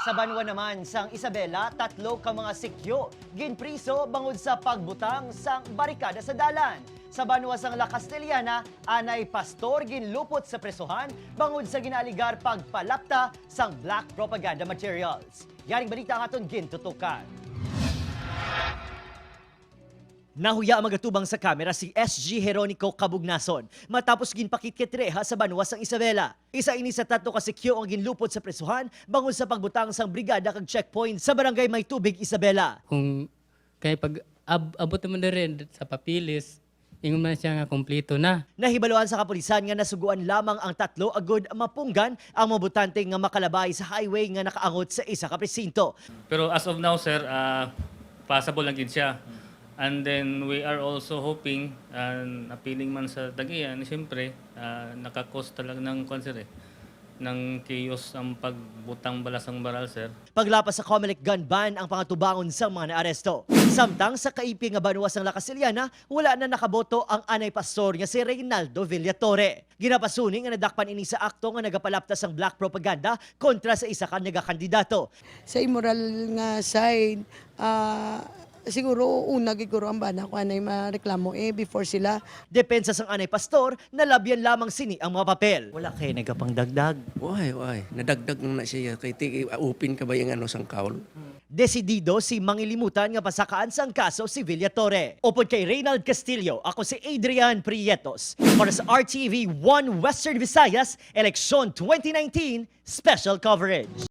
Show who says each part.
Speaker 1: Sa banwa naman sang Isabela, tatlo ka mga sikyo ginpriso bangod sa pagbutang sang barikada sa dalan. Sa banwa sang La Castellana, anay pastor ginlupot sa presohan bangod sa ginaaligar pagpalapta sang black propaganda materials. Yaring balita ang aton gintutukan. Nahuya ang magatubang sa kamera si SG Jeronico Cabugnason matapos ginpakitkitreha sa banwa sang Isabela. Isa ini sa tatlo ka sikyo ang ginlupot sa presuhan bangod sa pagbutang sang brigada kag checkpoint sa barangay May Tubig, Isabela.
Speaker 2: Kung kay pag abot naman na rin sa papilis, ingon man siya nga kompleto na.
Speaker 1: Nahibaluan sa kapulisan nga nasuguan lamang ang tatlo agud mapunggan ang mabutante nga makalabay sa highway nga nakaangot sa isa ka presinto.
Speaker 3: Pero as of now, sir, passable lang gid siya. And then we are also hoping and appealing man sa tagiyan, siyempre, nakakos talaga ng kwan, sir, eh, ng chaos ang pagbutang balasang baral, sir.
Speaker 1: Paglapas sa COMELEC gun ban ang pangatubangon sa mga naaresto. Samtang sa kaipi nga banwa sang La Castellana, wala na nakaboto ang anay pastor nga si Reynaldo Villatore. Ginapasuni nga nadakpan ini sa akto nga nagapalapta sang black propaganda kontra sa isa ka nagakandidato.
Speaker 4: Sa immoral nga side, siguro una giguro ang bana ko anay mareklamo eh before sila.
Speaker 1: Depensa sang anay pastor, nalabyan lamang sini ang mga papel. Wala kay nagapangdagdag.
Speaker 5: Why, why? Nadagdag na siya. Kay ti, open ka ba yung ano sang kaul?
Speaker 1: Desidido si mangilimutan nga pasakaan sang kaso si Villatore. Upod kay Reynald Castillo, ako si Adrian Prietos. Para sa RTV 1 Western Visayas, Eleksyon 2019 Special Coverage.